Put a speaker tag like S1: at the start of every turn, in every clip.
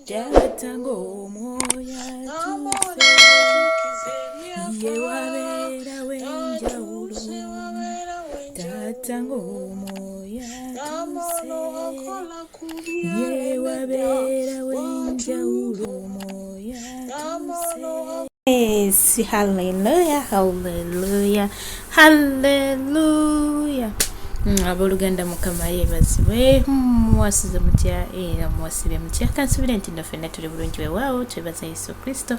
S1: Taata ng'omwoyo atuuse, ye wabeera w'enjawulo. Taata ng'omwoyo atuuse, ye wabeera w'enjawulo. Omwoyo atuuse. Yes, hallelujah, hallelujah, hallelujah. Abooluganda mukama yeebazibwe muwasize mutya era muwasibye mutya kansubire nti nno ffenna tuli bulungi wewaawo twebaza yesu kristo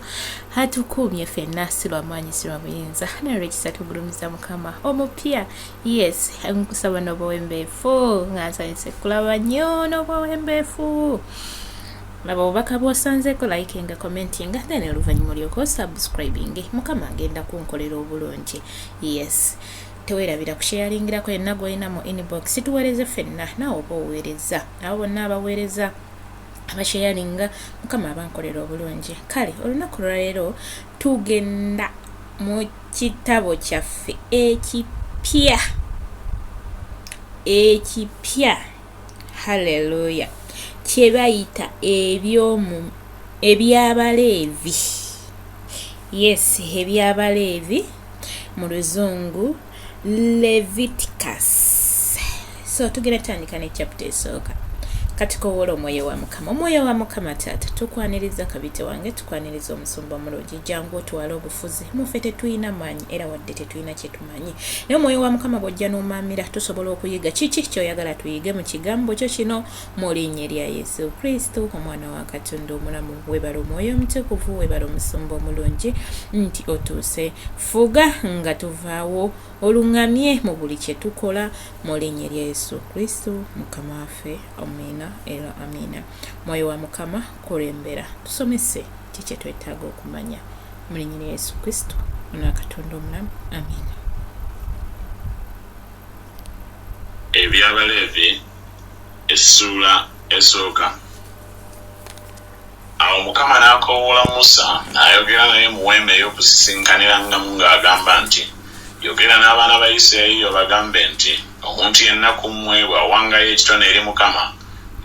S1: atukuumye ffenna si lwa maanyi si lwa buyinza naye olwekisa tugulumiza mukama omupya yes nkusaba n'obuwembeefu nga nsanyuse kulaba nnyo n'obuwembeefu laba obubaka bwosanzeeko likinga commentinga then oluvannyuma olyoka osubscribing mukama agenda kunkolera obulungi yes teweerabira kusharingirako yenna gwolina mu inbox tuweereze ffenna naawe oba oweereza abo bonna abaweereza abasharinga mukama abankolera obulungi kale olunaku lwaleero tugenda mu kitabo kyaffe ekipya ekipya Hallelujah. Kye bayita ebyomu eby'Abaleevi. Yes, eby'Abaleevi mu luzungu Leviticus. So tugenda tandika ne chapter esooka. Kati kowoola omwoyo wa Mukama. Omwoyo wa Mukama taata, tukwaniriza kabite wange, tukwaniriza omusumba omulungi. Jangu otwale obufuzi. Muffe tetulina maanyi era wadde tetulina kye manyi naye omwoyo wa mukama bw'ojja n'omaamira tusobola okuyiga kiki kyoyagala tuyige mu kigambo kyo kino mu linnya erya yesu kristo omwana wa katonda omulamu webala omwoyo omutukuvu webala omusumba omulungi nti otuuse fuga nga tuvaawo oluŋŋamye mu buli kye tukola mu linnya erya yesu kristo mukama waffe amiina era amiina mwoyo wa mukama kulembera tusomese ki kye twetaaga okumanya mu linnya lya yesu kristo omwana wa katonda omulamu amiina
S2: Eby'Abaleevi essuula esooka. Awo Mukama n'akoowoola Musa, n'ayogera naye mu Weema ey'Okusisinkanirangamu ng'agamba nti, Yogera n'abaana ba Isirayiri obagambe nti, Omuntu yenna ku mmwe bw'awangayo ekitone eri Mukama,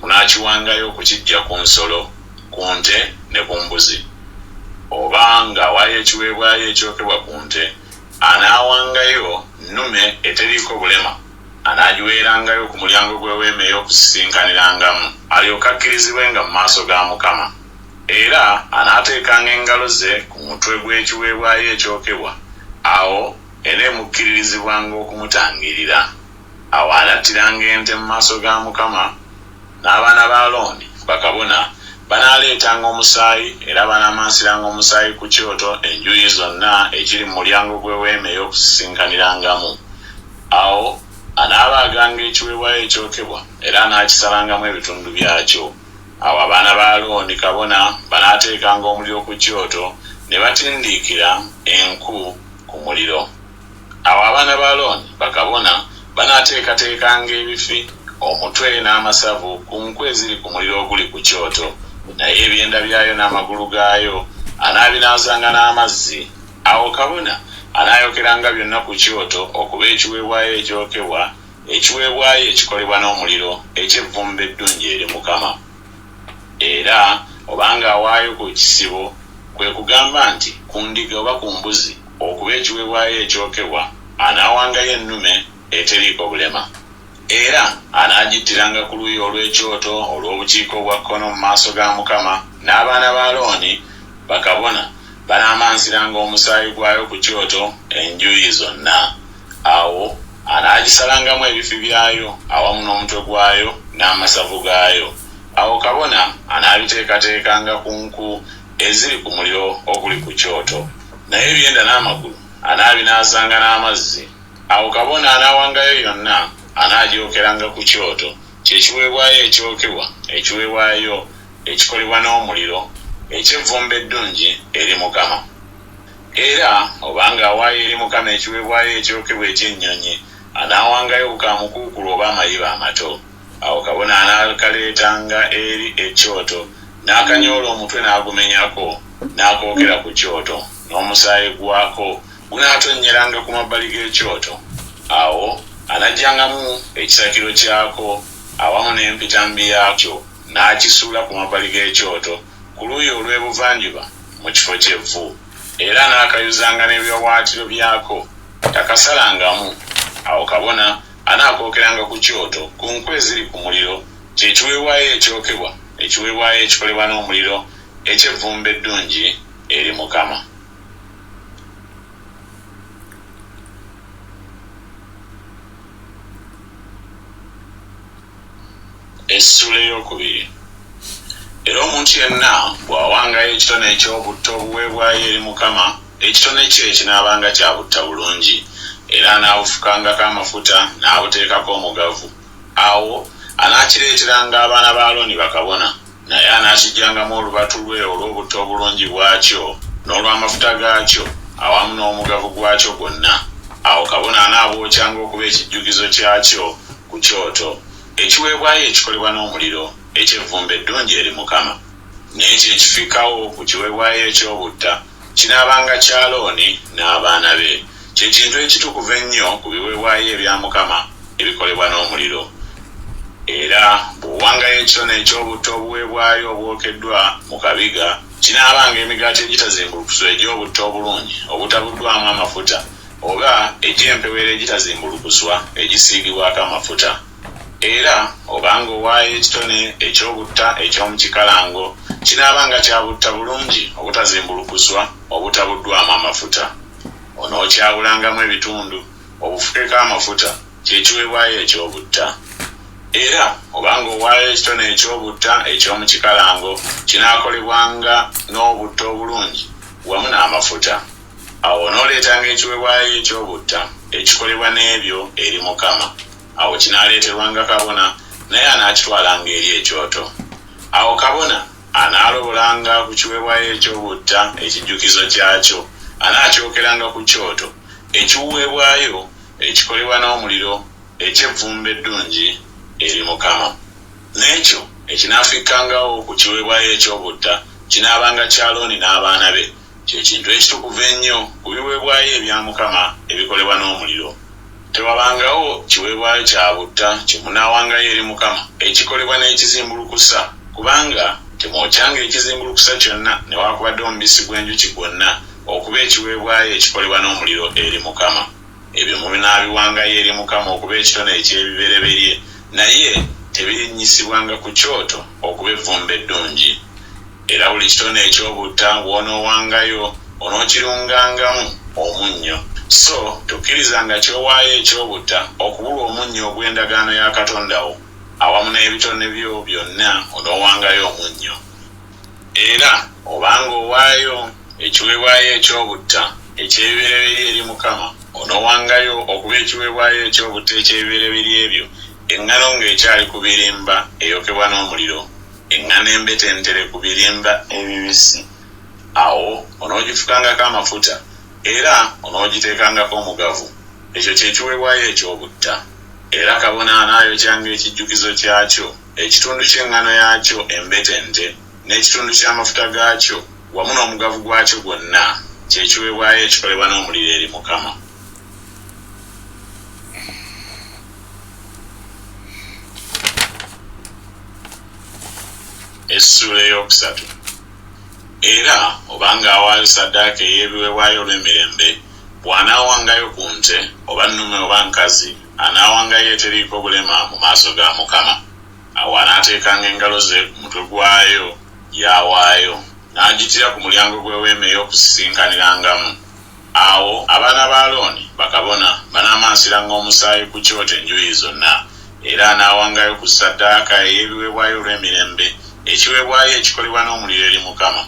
S2: munaakiwangayo okukiggya ku nsolo, ku nte ne ku mbuzi. Oba ng'awaayo ekiweebwayo ekyokebwa ku nte, anaawangayo nnume eteriiko bulema, anaagiweerangayo ku mulyango gw'Eweema ey'Okusisinkanirangamu, alyoke akkirizibwenga mu maaso ga Mukama. Era anaateekanga engalo ze ku mutwe gw'ekiweebwayo ekyokebwa, awo eneemukkiririzibwanga okumutangirira. Awo anattiranga ente mu maaso ga Mukama. N'abaana ba Alooni, bakabona, banaaleetanga omusaayi, era banaamansiranga omusaayi ku kyoto enjuyi zonna ekiri mu mulyango gw'Eweema ey'Okusisinkanirangamu. Awo anaabaaganga ekiweebwayo ekyokebwa, era anaakisalangamu ebitundu byakyo. Awo abaana ba Alooni kabona banaateekanga omuliro ku kyoto ne batindiikira enku ku muliro. Awo abaana ba Alooni, bakabona, banaateekateekanga ebifi, omutwe n'amasavu ku nku eziri ku muliro oguli ku kyoto, naye ebyenda byayo n'amagulu gaayo anaabinaazanga n'amazzi. Awo kabona anaayokeranga byonna ku kyoto okuba ekiweebwayo ekyokebwa, ekiweebwayo ekikolebwa n'omuliro eky'evvumbe eddungi eri Mukama. Era obanga awaayo ku kisibo, kwe kugamba nti ku ndiga oba ku mbuzi, okuba ekiweebwayo ekyokebwa, anaawangayo ennume eteriiko bulema. Era anaagittiranga ku luuyi olw'ekyoto olw'obukiika obwa kkono mu maaso ga Mukama, n'abaana ba Alooni, bakabona, banaamansiranga omusaayi gwayo ku kyoto enjuyi zonna. Awo anaagisalangamu ebifi byayo awamu n'omutwe gwayo n'amasavu gaayo. Awo kabona anaabiteekateekanga ku nku eziri ku muliro oguli ku kyoto. Naye ebyenda n'amagulu anaabinaazanga n'amazzi. Awo kabona anaawangayo yonna, anaagyokeranga ku kyoto, kye kiweebwayo ekyokebwa, ekiweebwayo ekikolebwa n'omuliro, eky'evvumbe eddungi eri Mukama. Era obanga awaayo eri Mukama ekiweebwayo ekyokebwa eky'ennyonyi, anaawangayo bukaamukuukulu oba amayiba amato. Awo kabona anaakaleetanga eri ekyoto, n'akanyoola omutwe n'agumenyako, n'akookera ku kyoto, n'omusaayi gwako gunaatonyeranga ku mabbali g'ekyoto. Awo anaggyangamu ekisakiro kyako awamu n'empitambi yaakyo, n'akisuula ku mabbali g'ekyoto ku luuyi olw'ebuvanjuba mu kifo ky'evvu. Era anaakayuzanga n'ebiwaawaatiro byako, takasalangamu. Awo kabona anaakookeranga ku kyoto ku nku eziri ku muliro, kye kiweebwayo ekyokebwa, ekiweebwayo ekikolebwa n'omuliro, eky'evvumbe eddungi eri Mukama. Essuula ey'okubiri. Era omuntu yenna bw'awangayo ekitone eky'obutta obuweebwayo eri Mukama, ekitone kye kinaabanga kya butta bulungi, era anaabufukangako amafuta n'abuteekako omugavu. Awo anaakireeteranga abaana ba Alooni bakabona, naye anaakiggyangamu olubatu lwe olw'obutta obulungi bwakyo n'olw'amafuta gaakyo awamu n'omugavu gwakyo gwonna. Awo kabona anaabwokyanga okuba ekijjukizo kyakyo ku kyoto, ekiweebwayo ekikolebwa n'omuliro, eky'evvumbe eddungi eri Mukama. N'ekyo ekifikkawo ku kiweebwayo eky'obutta kinaabanga kya Alooni n'abaana be, kye kintu ekitukuvu ennyo ku biweebwayo ebya Mukama ebikolebwa n'omuliro. Era bw'owangayo ekitone eky'obutta obuweebwayo obwokeddwa mu kabiga, kinaabanga emigaati egitazimbulukuswa egy'obutta obulungi obutabuddwamu amafuta, oba egy'empewera egitazimbulukuswa egisiigibwako amafuta. Era obanga owaayo ekitone eky'obutta eky'omu kikalango, kinaabanga kya butta bulungi obutazimbulukuswa obutabuddwamu amafuta. Onookyawulangamu ebitundu, obufukeko amafuta, kye kiweebwayo eky'obutta. Era obanga owaayo ekitone eky'obutta eky'omu kikalango, kinaakolebwanga n'obutta obulungi wamu n'amafuta. Awo onooleetanga ekiweebwayo eky'obutta ekikolebwa n'ebyo eri Mukama. Awo kinaaleeterwanga kabona, naye anaakitwalanga eri ekyoto. Awo kabona anaalobolanga ku kiweebwayo eky'obutta ekijjukizo kyakyo, anaakyokeranga ku kyoto, ekiweebwayo ekikolebwa n'omuliro eky'evvumbe eddungi eri Mukama. N'ekyo ekinaafikkangawo ku kiweebwayo eky'obutta kinaabanga kya Alooni n'abaana be, kye kintu ekitukuvu ennyo ku biweebwayo ebya Mukama ebikolebwa n'omuliro. Tewabangawo kiweebwayo kya butta kye munaawangayo eri Mukama ekikolebwa n'ekizimbulukusa, kubanga temwokyanga ekizimbulukusa kyonna newaakubadde omubisi gw'enjuki gwonna okuba ekiweebwayo ekikolebwa n'omuliro eri Mukama. Ebyo munaabiwangayo eri Mukama okuba ekitone eky'ebibereberye, naye tebirinnyisibwanga ku kyoto okuba evvumbe eddungi. Era buli kitone eky'obutta bw'onoowangayo, onookirungangamu omunnyo. So tokkirizanga ky'owaayo eky'obutta okubulwa omunnyo ogw'endagaano ya Katonda wo, awamu n'ebitone byo byonna onoowangayo omunnyo. Era obanga owaayo ekiweebwayo eky'obutta eky'ebibereberye eri Mukama, onoowangayo okuba ekiweebwayo eky'obutta eky'ebibereberye ebyo eŋŋano ng'ekyali ku birimba eyokebwa n'omuliro, eŋŋano embetentere ku birimba ebibisi. Awo onoogifukangako amafuta, era onoogiteekangako omugavu, ekyo kye kiweebwayo eky'obutta. Era kabona anaayokyanga ekijjukizo kyakyo, ekitundu ky'eŋŋano yaakyo embetente, n'ekitundu ky'amafuta gaakyo, wamu n'omugavu gwakyo gwonna, kye kiweebwayo ekikolebwa n'omuliro eri Mukama. Essuula ey'okusatu. Era obanga awaayo ssaddaaka ey'ebiweebwayo olw'emirembe, bw'anaawangayo ku nte, oba nnume oba nkazi, anaawangayo eteriiko bulema mu maaso ga Mukama. Awo anaateekanga engalo ze ku mutwe gwayo gy'awaayo, n'agittira ku mulyango gw'Eweema ey'Okusisinkanirangamu. Awo abaana ba Alooni, bakabona, banaamansiranga omusaayi ku kyoto enjuyi zonna. Era anaawangayo ku ssaddaaka ey'ebiweebwayo olw'emirembe, ekiweebwayo ekikolebwa n'omuliro eri Mukama,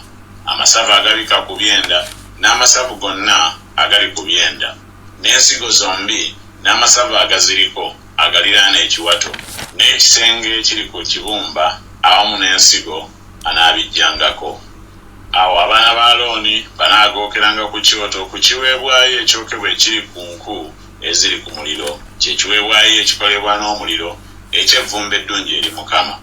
S2: amasavu agabikka ku byenda, n'amasavu gonna agali ku byenda, n'ensigo zombi, n'amasavu agaziriko agaliraana ekiwato, n'ekisenge ekiri ku kibumba awamu n'ensigo, anaabiggyangako. Awo abaana ba Alooni banaagookeranga ku kyoto ku kiweebwayo ekyokebwa ekiri ku nku eziri ku muliro, kye kiweebwayo ekikolebwa n'omuliro eky'evvumbe eddungi eri Mukama.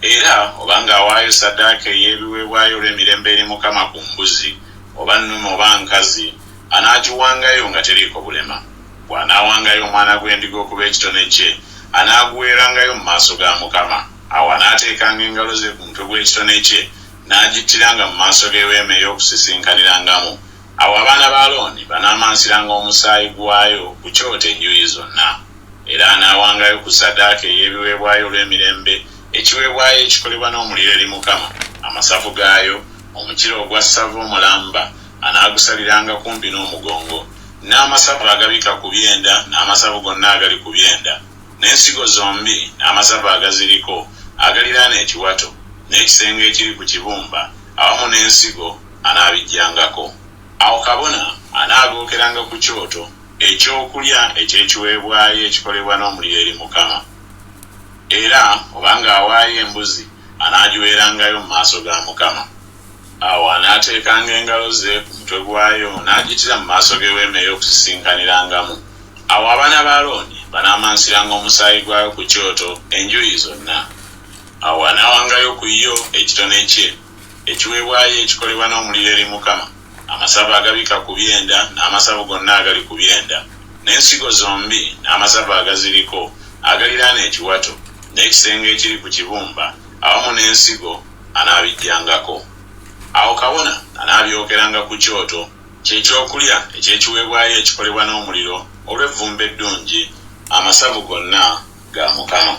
S2: Era obanga awaayo ssaddaaka ey'ebiweebwayo olw'emirembe eri Mukama ku mbuzi, oba nnume oba nkazi, anaagiwangayo nga teriiko bulema. Bw'anaawangayo omwana gw'endiga okuba ekitone kye, anaaguweerangayo mu maaso ga Mukama. Awo anaateekanga engalo ze ku mutwe gw'ekitone kye, n'agittiranga mu maaso g'eweema ey'okusisinkanirangamu. Awo abaana ba Alooni banaamansiranga omusaayi gwayo ku kyoto enjuuyi zonna. Era anaawangayo ku ssaddaaka ey'ebiweebwayo olw'emirembe ekiweebwayo ekikolebwa n'omuliro eri Mukama, amasavu gaayo, omukira ogwa ssava omulamba anaagusaliranga kumpi n'omugongo, n'amasavu agabikka ku byenda n'amasavu gonna agali ku byenda, n'ensigo zombi n'amasavu agaziriko agaliraana ekiwato, n'ekisenge ekiri ku kibumba awamu n'ensigo anaabiggyangako. Awo kabona anaagookeranga ku kyoto, ekyokulya eky'ekiweebwayo ekikolebwa n'omuliro eri Mukama. Era obanga awaayo embuzi, anaagiweerangayo mu maaso ga Mukama. Awo anaateekanga engalo ze ku mutwe gwayo n'agittira mu maaso g'eweema ey'okusisinkanirangamu. Awo abaana ba Alooni banaamansiranga omusaayi gwayo ku kyoto enjuuyi zonna. Awo anaawangayo ku yo ekitone kye, ekiweebwayo ekikolebwa n'omuliro eri Mukama, amasavu agabikka ku byenda n'amasavu gonna agali ku byenda, n'ensigo zombi n'amasavu agaziriko agaliraana ekiwato, n'ekisenge ekiri ku kibumba awamu n'ensigo anaabiggyangako. Awo kabona anaabyokeranga ku kyoto, kye kyokulya eky'ekiweebwayo ekikolebwa n'omuliro olw'evvumbe eddungi, amasavu gonna ga Mukama.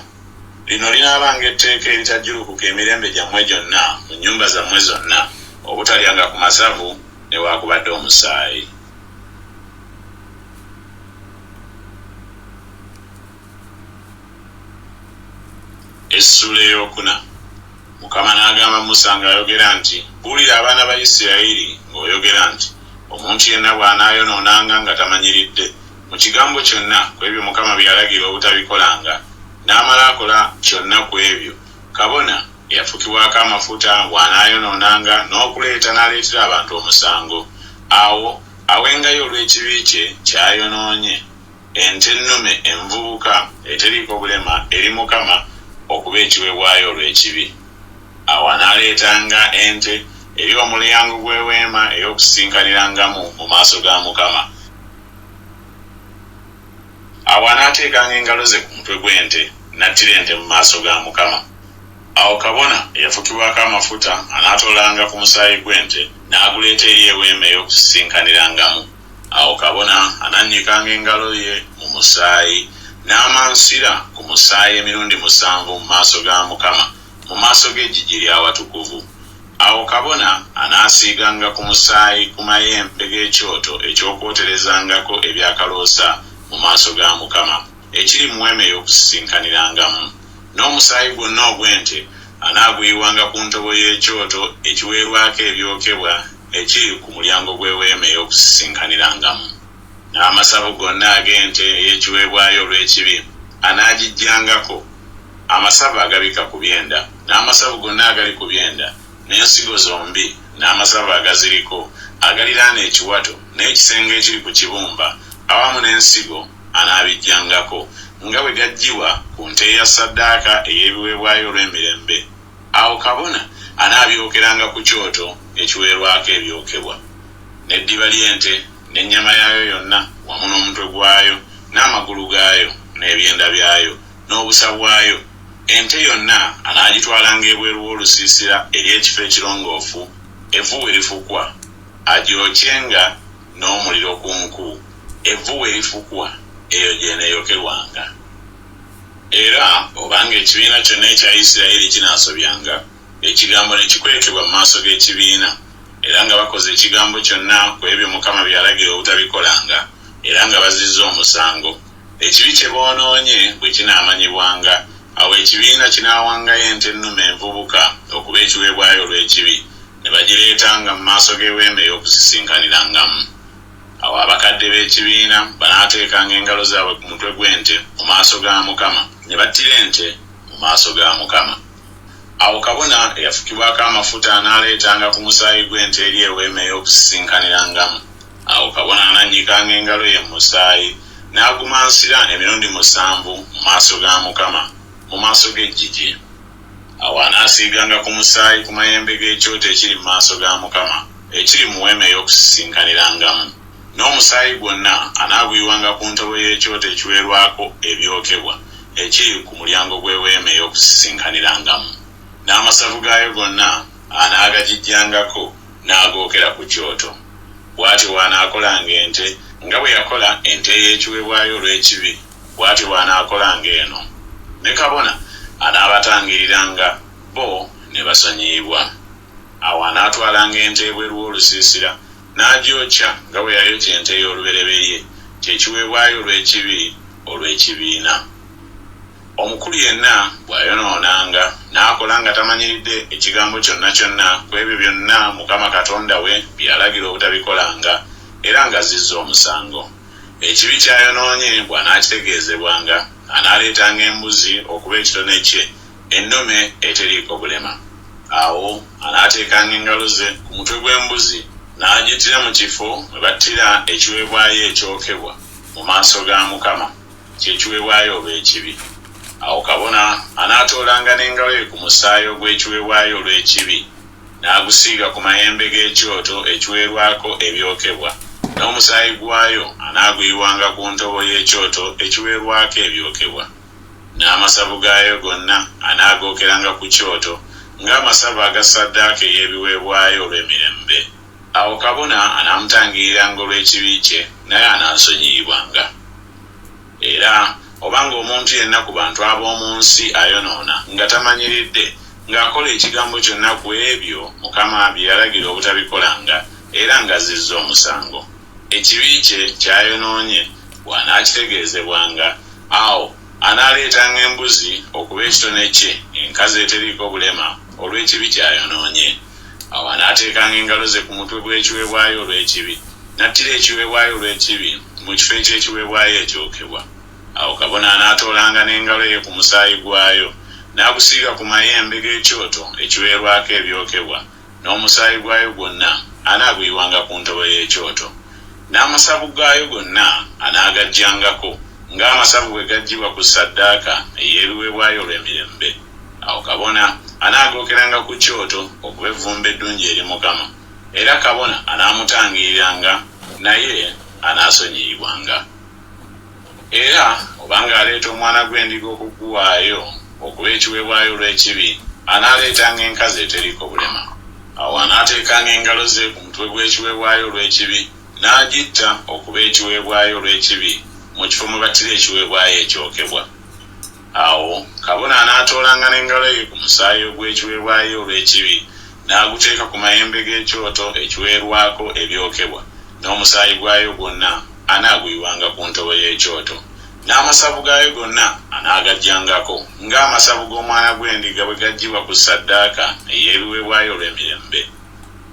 S2: Lino linaabanga etteeka eritajjulukuka emirembe gyammwe gyonna mu nnyumba zammwe zonna, obutalyanga ku masavu newaakubadde omusaayi. Essuula ey'okuna. Mukama n'agamba Musa ng'ayogera nti Buulira abaana ba Isirayiri ng'oyogera nti Omuntu yenna bw'anaayonoonanga nga tamanyiridde, mu kigambo kyonna ku ebyo Mukama bye yalagira obutabikolanga, n'amala akola kyonna ku ebyo, kabona eyafukibwako amafuta bw'anaayonoonanga n'okuleeta n'aleetera abantu omusango, awo awengayo olw'ekibi kye ky'ayonoonye ente ennume envubuka eteriiko bulema eri Mukama okuba ekiweebwayo olw'ekibi. Awo anaaleetanga ente eri omulyango gw'eweema ey'okusisinkanirangamu mu maaso ga Mukama. Awo anaateekanga engalo ze ku mutwe gw'ente, n'attira ente mu maaso ga Mukama. Awo kabona eyafukibwako amafuta anaatoolanga ku musaayi gw'ente, n'aguleeta eri eweema ey'okusisinkanirangamu. Awo kabona anannyikanga engalo ye mu musaayi, n'amansira ku musaayi emirundi musanvu mu maaso ga Mukama, mu maaso g'eggigi ly'awatukuvu. Awo kabona anaasiiganga ku musaayi ku mayembe g'ekyoto eky'okwoterezangako eby'akaloosa mu maaso ga Mukama, ekiri mu Weema ey'Okusisinkanirangamu. N'omusaayi gwonna ogw'ente anaaguyiwanga ku ntobo y'ekyoto ekiweerwako ebyokebwa ekiri ku mulyango gw'Eweema ey'Okusisinkanirangamu. N'amasavu gonna ag'ente ey'ekiweebwayo olw'ekibi anaagiggyangako, amasavu agabikka ku byenda, n'amasavu gonna agali ku byenda, n'ensigo zombi, n'amasavu agaziriko, agaliraana ekiwato, n'ekisenge ekiri ku kibumba, awamu n'ensigo, anaabiggyangako, nga bwe gaggyibwa ku nte eya ssaddaaka ey'ebiweebwayo olw'emirembe. Awo kabona anaabyokeranga ku kyoto ekiweerwako ebyokebwa. N'eddiba ly'ente, n'ennyama yaayo yonna, wamu n'omutwe gwayo, n'amagulu gaayo, n'ebyenda byayo, n'obusa bwayo, ente yonna anaagitwalanga ebweru w'olusiisira eri ekifo ekirongoofu, evvu we lifukwa, agyokyenga n'omuliro ku nku, evvu we lifukwa, eyo gy'eneeyokerwanga. Era obanga ekibiina kyonna ekya Isiraeri kinaasobyanga, ekigambo ne kikwekebwa mu maaso g'ekibiina, era nga bakoze ekigambo kyonna ku ebyo Mukama bye yalagira obutabikolanga, era nga bazzizza omusango, ekibi kye boonoonye bwe kinaamanyibwanga, awo ekibiina kinaawangayo ente ennume envubuka okuba ekiweebwayo olw'ekibi, ne bagireetanga mu maaso g'eweema ey'okusisinkanirangamu. Awo abakadde b'ekibiina banaateekanga engalo zaabwe ku mutwe gw'ente mu maaso ga Mukama, ne battira ente mu maaso ga Mukama. Awo kabona eyafukibwako amafuta anaaleetanga ku musaayi gw'ente eri eweema ey'okusisinkanirangamu. Awo kabona anannyikanga engalo ye mu musaayi, n'agumansira emirundi musanvu mu maaso ga Mukama, mu maaso g'eggigi. Awo anaasiiganga ku musaayi ku mayembe g'ekyoto ekiri mu maaso ga Mukama, ekiri mu weema ey'okusisinkanirangamu. N'omusaayi gwonna anaaguyiwanga ku ntobo y'ekyoto ekiweerwako ebyokebwa, ekiri ku mulyango gw'eweema ey'okusisinkanirangamu. N'amasavu gaayo gonna anaagagiggyangako n'agookera ku kyoto. Bw'atyo bw'anaakolanga ente, nga bwe yakola ente ey'ekiweebwayo olw'ekibi, bw'atyo bw'anaakolanga eno. Ne kabona anaabatangiriranga, bo ne basonyiyibwa. Awo anaatwalanga ente ebweru w'olusiisira, n'agyokya nga bwe yayokya ente ey'olubereberye, kye kiweebwayo olw'ekibi olw'ekibiina. Omukulu yenna bw'ayonoonanga, n'akola nga tamanyiridde ekigambo kyonna kyonna ku ebyo byonna Mukama Katonda we bye yalagira obutabikolanga, era ng'azzizza omusango. Ekibi ky'ayonoonye bw'anaakitegeezebwanga, anaaleetanga embuzi okuba ekitone kye, ennume eteriiko bulema. Awo anaateekanga engalo ze ku mutwe gw'embuzi, n'agittira mu kifo mwe battira ekiweebwayo ekyokebwa mu maaso ga Mukama, kye kiweebwayo olw'ekibi. Awo kabona anaatoolanga n'engalo ye ku musaayi ogw'ekiweebwayo olw'ekibi, n'agusiiga ku mayembe g'ekyoto ekiweerwako ebyokebwa, n'omusaayi gwayo anaaguyiwanga ku ntobo y'ekyoto ekiweerwako ebyokebwa. N'amasavu gaayo gonna anaagookeranga ku kyoto, ng'amasavu aga ssaddaaka ey'ebiweebwayo olw'emirembe. Awo kabona anaamutangiriranga olw'ekibi kye, naye anaasonyiyibwanga. Era obanga omuntu yenna ku bantu ab'omu nsi ayonoona nga tamanyiridde, ng'akola ekigambo kyonna ku ebyo Mukama bye yalagira obutabikolanga, era ng'azzizza omusango, ekibi kye ky'ayonoonye bw'anaakitegeezebwanga, awo anaaleetanga embuzi okuba ekitone kye, enkazi eteriiko bulema, olw'ekibi ky'ayonoonye. Awo anaateekanga engalo ze ku mutwe gw'ekiweebwayo olw'ekibi, n'attira ekiweebwayo olw'ekibi mu kifo eky'ekiweebwayo ekyokebwa. Awo kabona anaatoolanga n'engalo ye ku musaayi gwayo, n'agusiiga ku mayembe g'ekyoto ekiweerwako ebyokebwa, n'omusaayi gwayo gwonna anaaguyiwanga ku ntobo y'ekyoto. N'amasavu gaayo gonna anaagaggyangako, ng'amasavu bwe gaggyibwa ku ssaddaaka ey'ebiweebwayo olw'emirembe. Awo kabona anaagookeranga ku kyoto okuba evvumbe eddungi eri Mukama, era kabona anaamutangiriranga, naye anaasonyiyibwanga. Era obanga aleeta omwana gw'endiga okuguwaayo okuba ekiweebwayo olw'ekibi, anaaleetanga enkazi eteriiko bulema. Awo anaateekanga engalo ze ku mutwe gw'ekiweebwayo olw'ekibi, n'agitta okuba ekiweebwayo olw'ekibi mu kifo mwe battira ekiweebwayo ekyokebwa. Awo kabona anaatoolanga n'engalo ye ku musaayi ogw'ekiweebwayo olw'ekibi, n'aguteeka ku mayembe g'ekyoto ekiweerwako ebyokebwa, n'omusaayi gwayo gwonna anaaguyiwanga ku ntobo y'ekyoto. N'amasavu gaayo gonna anaagaggyangako, ng'amasavu g'omwana gw'endiga bwe gaggyibwa ku ssaddaaka ey'ebiweebwayo olw'emirembe.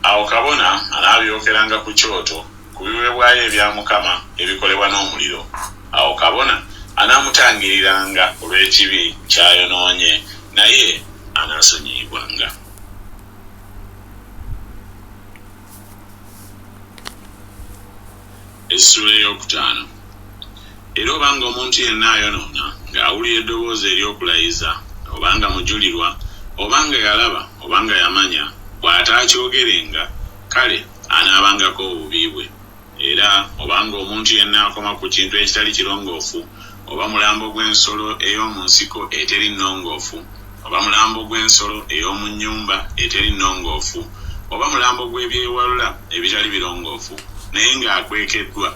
S2: Awo kabona anaabyokeranga ku kyoto ku biweebwayo ebya Mukama ebikolebwa n'omuliro. Awo kabona anaamutangiriranga olw'ekibi ky'ayonoonye, naye anaasonyiyibwanga. Essuula ey'okutaano. Era obanga omuntu yenna ayonoona ng'awulira eddoboozi ery'okulayiza, oba nga mujulirwa, oba nga yalaba, oba nga yamanya, bw'ataakyogerenga, kale anaabangako obubi bwe. Era obanga omuntu yenna akoma ku kintu ekitali kirongoofu, oba mulambo gw'ensolo ey'omu nsiko eteri nnongoofu, oba mulambo gw'ensolo ey'omu nnyumba eteri nnongoofu, oba mulambo gw'ebyewalula ebitali birongoofu, naye ng'akwekeddwa,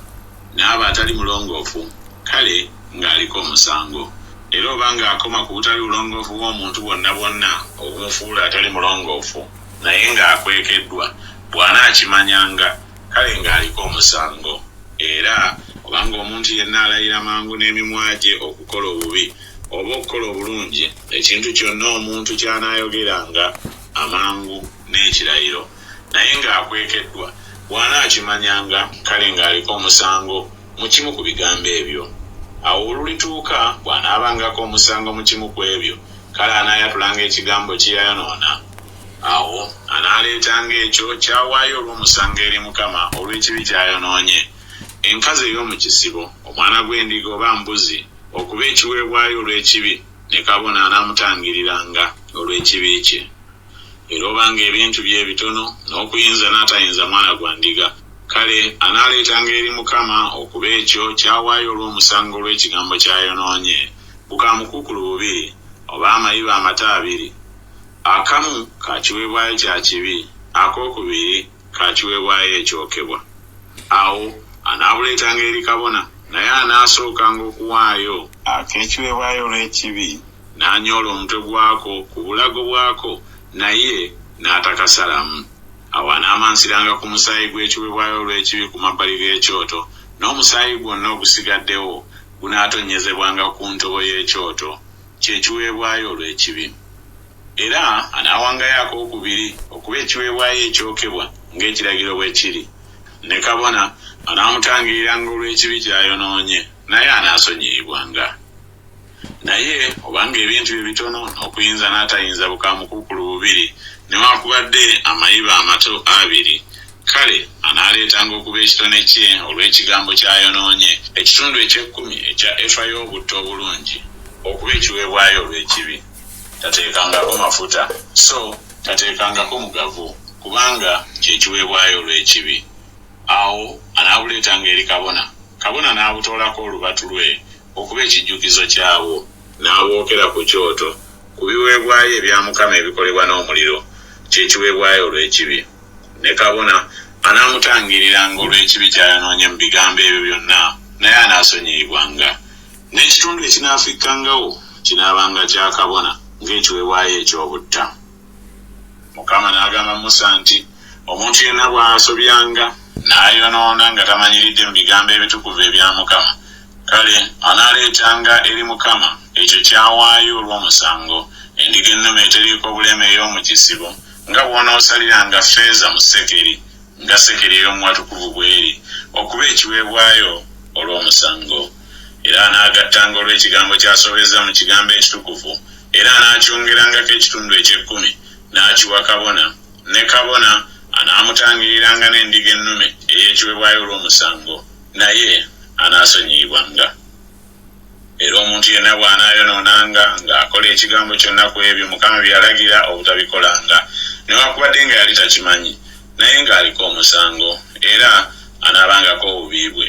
S2: n'aba atali mulongoofu, kale ng'aliko omusango. Era oba ng'akoma ku butali bulongoofu bw'omuntu bwonna bwonna obumufuula atali mulongoofu, naye ng'akwekeddwa, bw'anaakimanyanga, kale ng'aliko omusango. Era obanga omuntu yenna alayira mangu n'emimwa gye okukola obubi, oba okukola obulungi, ekintu kyonna omuntu ky'anaayogeranga amangu n'ekirayiro, naye ng'akwekeddwa, bw'anaakimanyanga, kale ng'aliko omusango mu kimu ku bigambo ebyo. Awo olulituuka bw'anaabangako omusango mu kimu ku ebyo, kale anaayatulanga ekigambo kye yayonoona. Awo anaaleetanga ekyo ky'awaayo olw'omusango eri Mukama olw'ekibi ky'ayonoonye, enkazi ey'omu kisibo, omwana gw'endiga oba mbuzi, okuba ekiweebwayo olw'ekibi, ne kabona anaamutangiriranga olw'ekibi kye. Era obanga ebintu bye bitono n'okuyinza n'atayinza mwana gwa ndiga, kale anaaleetanga eri Mukama okuba ekyo ky'awaayo olw'omusango olw'ekigambo ky'ayonoonye, Bukaamukuukulu bubiri, oba amayiba amato abiri, akamu ka kiweebwayo kya kibi, akookubiri ka kiweebwayo ekyokebwa. Awo anaabuleetanga eri kabona, naye anaasookanga okuwaayo ak'ekiweebwayo olw'ekibi, n'anyoola omutwe gwako ku bulago bwako, naye n'atakasalamu. Awo anaamansiranga ku musaayi gw'ekiweebwayo olw'ekibi ku mabbali g'ekyoto, n'omusaayi gwonna ogusigaddewo gunaatonnyezebwanga ku ntobo y'ekyoto, kye kiweebwayo olw'ekibi. Era anaawangayo akookubiri okuba ekiweebwayo ekyokebwa ng'ekiragiro bwe kiri, ne kabona anaamutangiriranga olw'ekibi ky'ayonoonye, naye anaasonyiyibwanga. Naye obanga ebintu bye bitono n'okuyinza n'atayinza bukaamukuukulu bubiri, newakubadde amayiba amato abiri, kale anaaleetanga okuba ekitone kye olw'ekigambo ky'ayonoonye, ekitundu eky'ekkumi ekya efa y'obutto obulungi okuba ekiweebwayo olw'ekibi. Tateekangako mafuta, so tateekangako mugavu, kubanga kye kiweebwayo olw'ekibi. Awo anaabuleetanga eri kabona, kabona n'abutoolako olubatu lwe okuba ekijjukizo kyabwo, n'abwokera ku kyoto ku biweebwayo ebya Mukama ebikolebwa n'omuliro, kye kiweebwayo olw'ekibi. Ne kabona anaamutangiriranga olw'ekibi ky'ayonoonye mu bigambo ebyo byonna, naye anaasonyiyibwanga. N'ekitundu ekinaafikkangawo kinaabanga kya kabona ng'ekiweebwayo eky'obutta. Mukama n'agamba Musa nti, Omuntu yenna bw'asobyanga n'ayonoona nga tamanyiridde mu bigambo ebitukuvu ebya Mukama, kale anaaleetanga eri Mukama ekyo ky'awaayo olw'omusango, endiga ennume eteriiko bulema ey'omu kisibo, nga bw'onoosaliranga ffeeza mu sekeri, nga sekeri ey'omu watukuvu bw'eri, okuba ekiweebwayo olw'omusango. Era anaagattanga olw'ekigambo ky'asobezza mu kigambo ekitukuvu, era anaakyongerangako ekitundu eky'ekkumi, n'akiwa kabona, ne kabona anaamutangiriranga n'endiga ennume ey'ekiweebwayo olw'omusango, naye anaasonyiyibwanga. Era omuntu yenna bw'anaayonoonanga ng'akola ekigambo kyonna ku ebyo Mukama bye yalagira obutabikolanga, newakubadde nga yali takimanyi, naye ng'aliko omusango, era anaabangako obubi bwe.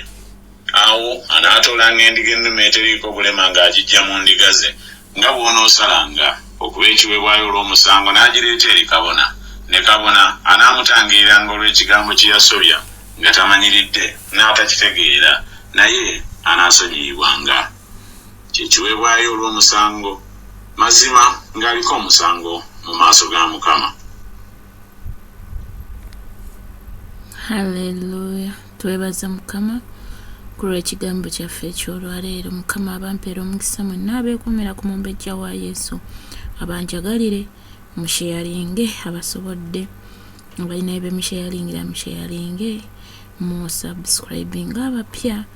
S2: Awo anaatoolanga endiga ennume eteriiko bulema ng'agiggya mu ndiga ze, nga bw'onoosalanga, okuba ekiweebwayo olw'omusango, n'agireeta eri kabona, ne kabona anaamutangiriranga olw'ekigambo kye yasobya nga tamanyiridde, n'atakitegeera, naye anaasonyiyibwanga. Kye kiweebwayo olw'omusango, mazima ng'aliko omusango mu maaso ga Mukama.
S1: Haleluya, twebaza Mukama ku lw'ekigambo kyaffe eky'olwaleero. Mukama abampeera omukisa mwenna abeekuumira ku mumbejja wa Yesu, abanjagalire musheyalinge abasobodde, abalina ebemusheyalingira musheyalinge, mu subscribinga abapya,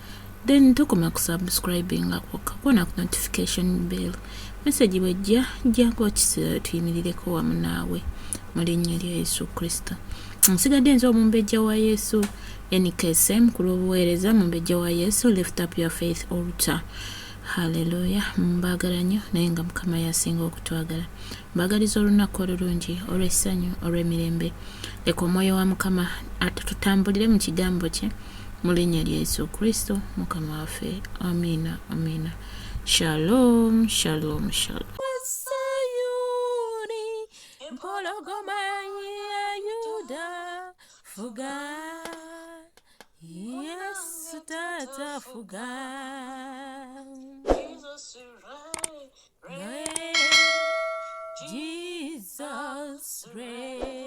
S1: then tokoma ku subscribinga kwokka, kona ku notification bell, message bwejja jjako tuyimirireko wamu naawe mu linnya lya Yesu Kristo. Nsigadde nze omumbejja wa Yesu NKSM ku lw'obuweereza mumbejja wa Yesu Lift Up Your Faith Altar. Haleluya, mbaagala nnyo naye nga Mukama yasinga okutwagala. Mbaagaliza olunaku olulungi olw'essanyu olw'emirembe. Leka omwoyo wa Mukama atutambulire mu kigambo kye mu linnya lya Yesu Kristo Mukama waffe. Amiina, amiina. Shalom, shalom, shalom. Empologoma ya Yuda fuga Yesu tata fuga Jesus reign. Jesus reign.